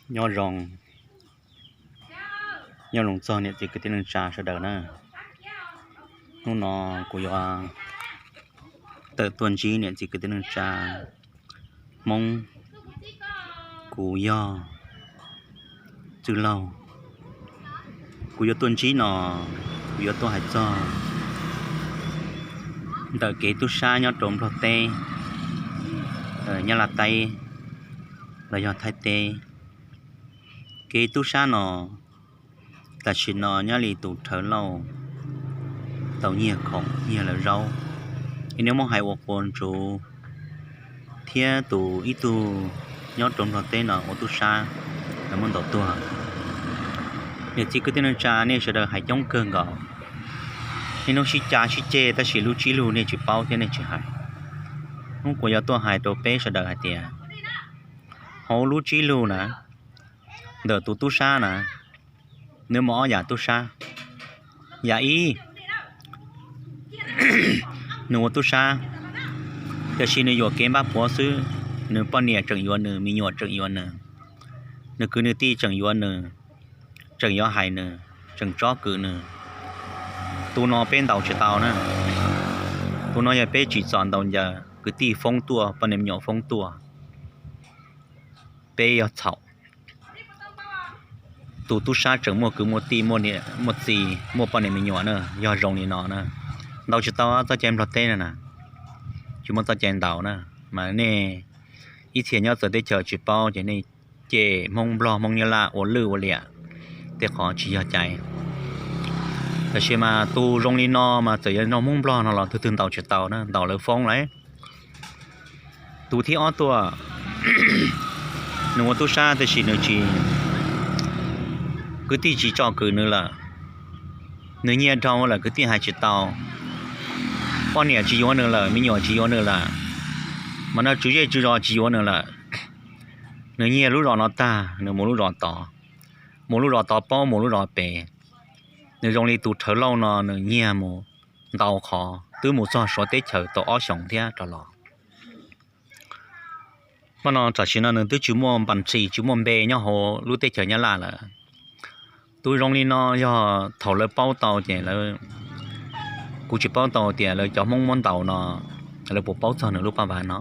Nyob zoo, nyob zoo txog niam txiv kwv tij neej tsa sawv daws na. Hnub no kuv yuav tawm tuaj ntsib niam txiv kwv tij neej tsa Hmoob. Kuv yog Txwj Laug. Kuv yuav tuaj ntsib no, kuv yuav tuaj hais txog ntawm kev tub sab nyob rau Nplog teb, Nyab Laj teb los yog Thaib teb. Kev tub sab no tam sim no nyob li tus Rhawv Lauj tau nyiag khoom nyiag lawv zaub, es nws muab hais ua quas ntsuv, thiab tus ib tug nyob rau Nplog teb no ua tub sab, lawv muab ntaus tuag. Niam txiv kwv tij neej tsa nej sawv daws hais coob kawg nkaus, niaj hnub sib cav sib ceg tab sis lub tsib lug nej tsis paub thiab nej tsis hais. Hnub kuv yuav tuaj hais rau peb sawv daws hais tias hauv lub tsib lug na, ntawm tus tub sab na, nws muaj ob yam tub sab. Yam ib, nws ua tub sab, tiam sis nws yuam kev npab puav xwb. Nws poj niam tseem yuav nws, me nyuam tseem yuav nws, nws kwv nws tij tseem yuav nws, tseem yuav hais nws, tseem tsob kwm nws. Tus no peb ntaus tsis tau na. Tus no yog peb tsim txom ntaus ncaws, kwv tij foob tuaj, poj niam me nyuam foob tuaj, peb yog txhaum. Tus tub sab tseem muaj kwv muaj tij, muaj txiv, muaj poj niam me nyuam na. Yog zoo li no na, ntaus tsis tau txoj cai Nplog teb no na, tsis muaj txoj cai ntaus na. Mas nej ib txhia nyob txawv teb chaws tsis paub ces nej cem Hmoob Nplog Hmoob Nyab Laj ua lwj ua liam, tej qhov tsis yog cai. Tab sis mas tus zoo li no mas txawm yog nrog Hmoob Nplog no los tug twg ntaus tsis tau na, ntaus lawv foob lawm. Tus thib ob tuaj, nws ua tub sab tab sis nws tsis, kwv tij tsis tsom kwm nws lawm. Nws nyiag dhau lawm, kwv tij hais tsis tau, poj niam tsis yuav nws lawm, me nyuam tsis yuav nws lawm, mas no tswv zej tswv zos tsis yuav nws lawm. Nws nyiag lub zos no tag nws mus lub zos tod, mus lub zos tod paub mus lub zos pem. Nws zoo li tus Rhawv Lauj no nws nyiag mus ntau qhov, twb mus txog Suav teb chaws tau ob xyoos thiab rov los. Mas no tam sim no nws twb tsis muaj npas ntxis tsis muaj npe nyob hauv lub teb chaws Nyab Laj lawm. Tus zoo li no yog thaum lawv paub tau ces lawv, kuv tsis paub tau tias lawv cov Hmoob muab ntaus no lawv puas paub txog nws lub paj vav no.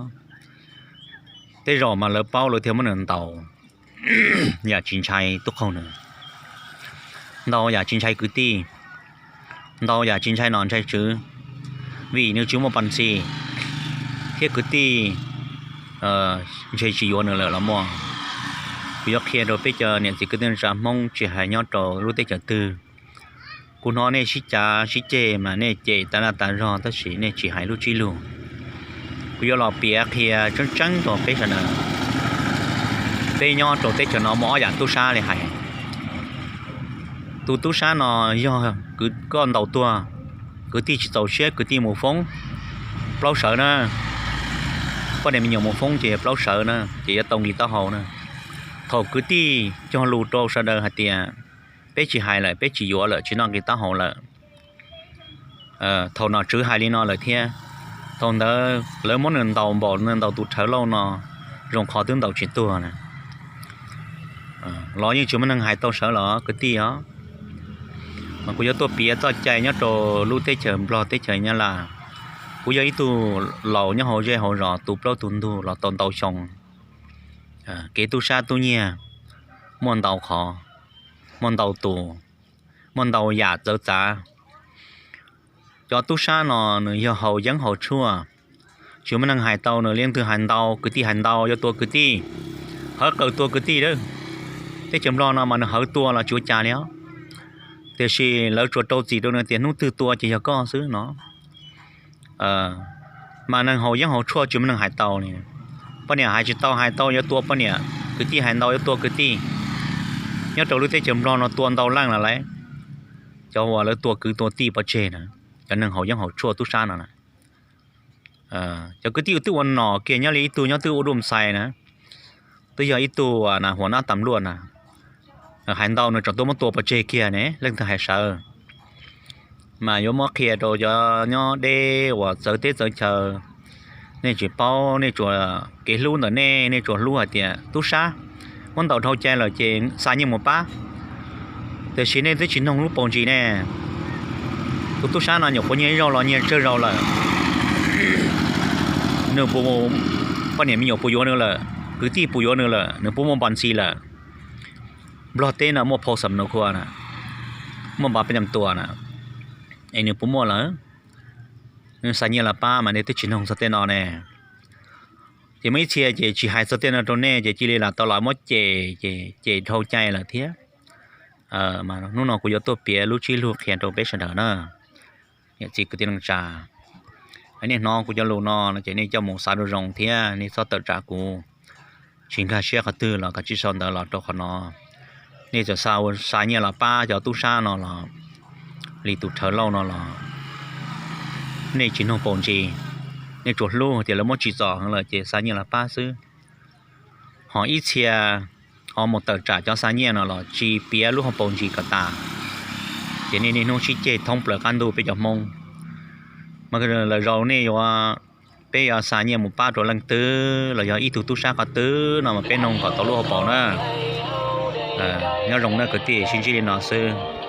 Tej zaum mas lawv paub lawv thiaj muab nws ntaus yam tsis ntshai tub qaug nws, ntaus yam tsis ntshai kwv tij, ntaus yam tsis ntshai nom ntshai tswv, vim nws tsis muaj npas ntxis thiab kwv tij ntshe tsis yuav nws lawm los muaj. Kuv yuav qhia rau peb cov niam txiv kwv tij neej tsa Hmoob tsis hais nyob rau lub teb chaws twg. Kuv hnov nej sib cav sib ceg mas nej cem tas laj tas zog tab sis nej tsis hais lub tsib lug. Kuv yuav los piav qhia tseeb tseeb rau peb sawv daws. Peb nyob rau teb chaws no muaj ob yam tub sab li hais. Tus tub sab no yog koj ntaus tuag, kwv tij tsis txaus siab kwv tij mus foob, plaub sawv na, poj niam me nyuam mus foob ces plaub sawv na ces yuav tau nqi taub hau na. Thaum kwv tij cog lus rau sawv daws hais tias peb tsis hais lawm, peb tsis yuav lawm, tsis noj nqi taub hau lawm. Thaum nom tswv hais li no lawm thiab, thaum ntawd lawv muab nws ntaus npaum nws ntaus tus Rhawv Lauj no, zoo qhov twb ntaus tsis tuag na. Los yeej tsis muaj neeg hais tau sawv los kwv tij os. Mas kuv yuav tuaj piav txoj cai nyob rau lub teb chaws Nplog teb chaws Nyab Laj. Kuv yog ib tug laus nyob hauv zej hauv zos tu plaub tu ntug los tau ntau xyoo. Kev tub sab tub nyiag muaj ntau qhov, muaj ntau tus, muaj ntau yam txawv txav. Cov tub sab no nws yog haus yeeb haus tshuaj, tsis muaj neeg hais tau nws, leej twg hais ntau, kwv tij hais ntau yuav tua kwv tij, hawv qawm tua kwv tij lawm. Teb chaws Nplog no mas nws hawv tua los tsis ua cas li os, tiam sis lawv tsuas rau txim rau nws tias hnub twg tua ces yog koj xwb no. Mas neeg haus yeeb haus tshuaj tsis muaj neeg hais tau li. Poj niam hais tsis tau hais tau yuav tua poj niam, kwv tij hais ntau yuav tua kwv tij. Nyob rau lub teb chaws Nplog no tua ntau leej lawm lauj, cov uas lawv tua kwv tua tij pov tseg na, cov neeg haus yeeb haus tshuaj tub sab no na. Cov kwv tij twb ua nom kiag nyob li ib tug nyob twb ua duaj xais na, twb yog ib tug huam nab tas luaj na, hais ntau nws tseem tuaj muab tua pov tseg kiag ne, leej twg hais sawv. Mas yuav muab qhia rau cov nyob deb uas txawv teb txawv chaw, nej tsis paub, nej tsuas kev hlub ntawm nej, nej tsuas hlub hais tias tub sab, muab ntaus dhau cai lawm ces xa nyiaj mus pab. Tiam sis nej twb tsis noog lub paus ntsis ne. Tus tub sab no nyuam qhuav nyiag ib zaug los nyiag tsawg zaus lawm, nws puas, poj niam me nyuam puas yuav nws lawm, kwv tij puas yuav nws lawm, nws puas muaj npas ntxis lawm. Nplog teb no muaj phau xam no khua na, muaj npas peb nyam tua na, es nws puas muaj lawm. Nws xa nyiaj los pab mas nej twb tsis noog txog tej no ne. Ces muaj ib txhia ces tsis hais txog tej no rau nej ces cia li lam tau los muab cem ces cem dhau cai lawm thiab. Hnub no kuv yuav tuaj piav lub tsib lug qhia rau peb sawv daws na, niam txiv kwv tij neej tsa, nej hnov kuv cov lus no no ces nej coj mus xav rau zoo thiab nej txhob tawm tsam kuv. Tsis nkag siab qhov twg los kav tsij sau ntawv los rau qhov no. Nej txawm xa, xa nyiaj los pab cov tub sab no los, li tus Rhawv Lauj no los, nej tsis noog paus ntsis, nej tsuas hlub tias lawv muab tsim txom heev lawm ces xa nyiaj los pab xwb. Ho ib txhia ho mus tawm tsam cov xa nyiaj no los tsis piav lub hauv paus ntsis kom tas, ces nej niaj hnub sib ceg thoob plaws qab ntuj peb cov Hmoob. Mas lawm zaus nej yuav, peb yuav xa nyiaj mus pab rau leej twg los yog ib tug tub sab qhov twg no mas peb noog kom tau lub hauv paus na. Nyob zoo na kwv tij, sib ntsib li no xwb.